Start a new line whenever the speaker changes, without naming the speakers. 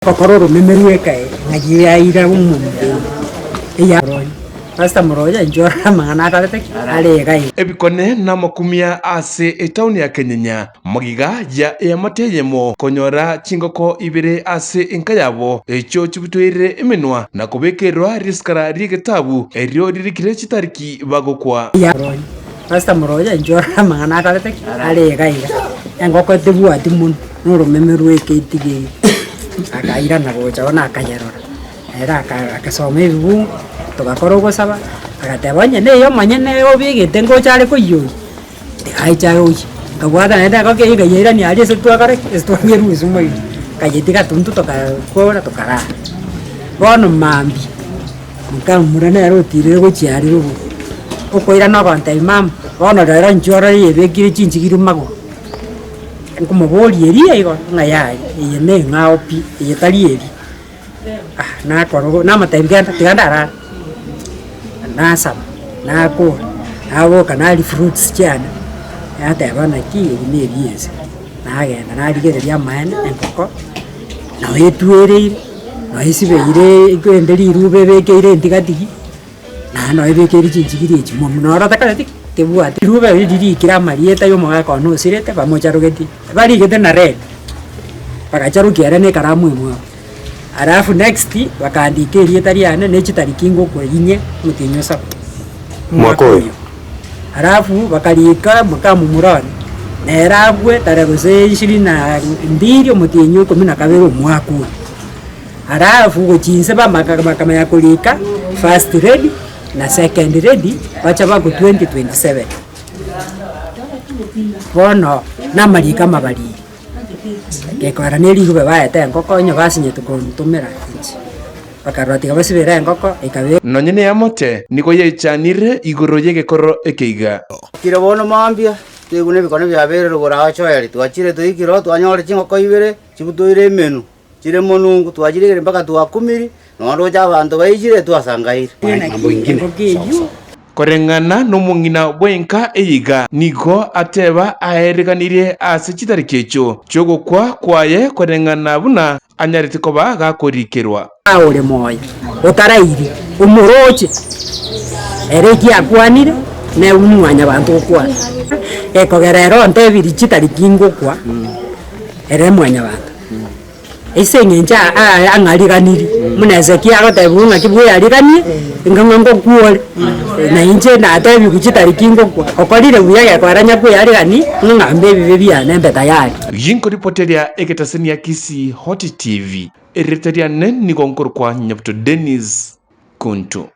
Gokora oromeme rw'ekae ng'a yaira omonto eya Pastor Moroya inche orore amang'ana akorete ki? Are iga iga.
Ebikone namakumia ase etaoni ya Kenyenya, magiga ya eamate eyemo konyora chingoko ibere ase enka yabo, echio chibutoirire emenwa na kobekerwa risikara ri'egetabu erio ririkire chitariki bagokwa.
Pastor Moroya inche orore amang'ana akorete ki? Are iga iga. Engoko tebwati monwe, na oromeme rweka etigeri. Akairana gocha bono akayerora, ere aka agasoma ebibungo, togakora ogosaba, agateba onye neye omonyene obegete ngocha are koiywa oyio, tiga aiche aoyie. Nkabwata naende engoko eywo nkayeirania aria ase twakora ki? Ase twanyerusia omoino, nkayetiga intwe tokakora tokarara. Bono mambia, nkamomura nere otirire gochia aria rogoro, okoirana ogontebia mama, bono rero inchuo orore yebekire chinchigiri magoro. Nkomoboria eria igo, ng'a yaya, eye neng'ao pi, eye tari eria. Ah, nakora ogo namotebia genda tiga ndarara, nasaba, nakora, naboka naria fruits chiane, nateba naki ebi na ebiense, nagenda narigereria amaene engoko, nabo etwereire, nabo esibeire ekende rirube ebekeire entigatigi. Naende nonya ebekeire chinchigiri echi mono noro takoreti ki? Tebwati. Riruba eri ririkire amarieta ya omogaka one osirete bamocharogeti, barigete na red, bagacharokia ere na ekaramu emwamu. Alafu next, bakandika erieta riane na echitariki ngokwa inye omotienyi o saba, omwaka oyo. Alafu bakarika mokamomura one, nere abwe tarehe gose ishirini na mbili omotienyi o ikomi na kabere omwaka oyo. Alafu gochia inse bamaka bakamanya korika first lady na second lady bacha baku 2027. Bono namariko amabariri, gekogera na erirube baete engoko onye basinyete kontomera inche, bakarora tiga basibere engoko ekabe.
Nonye neamote nigo yaichanire igoro y'egekoro eke iga.
Kire bono mambia, toigwe nebikone biabeire rogoro aa Choeri, twachire toikire oo twanyore chingoko ibere chibutoire emenu. Chire monungu, twachiregire mpaka twakumiri, nonya roche abanto baichire twasangaire.
Koreng'ana nomong'ina bw'enka eye iga, nigo ateba aereganirie ase chitariki echio chi'ogokwa kwaye koreng'ana buna anyarete koba gakorikerwa.
Ore moyo, otarairi, omoroche, ere eki akwanire, nere mwanyabanto ogokwana. Ekogera ere ontebirie chitariki ngokwa, ere mwanyabanto. Ase eng'encho ang'ariganirie, buna Hezekia agotebiwa ng'aki bweyariganie, inga ng'a ngokwa ore, na inche natebiwe chitariki ngokwa, okorire buya gekogera nyakweyarigani, ng'a ng'ambe ebibe biane mbe tayari.
Ginkoripoteria egetaseni ya Kisii Hot TV, erieta riane nigo nkorokwa Nyabuto Dennis Kuntu.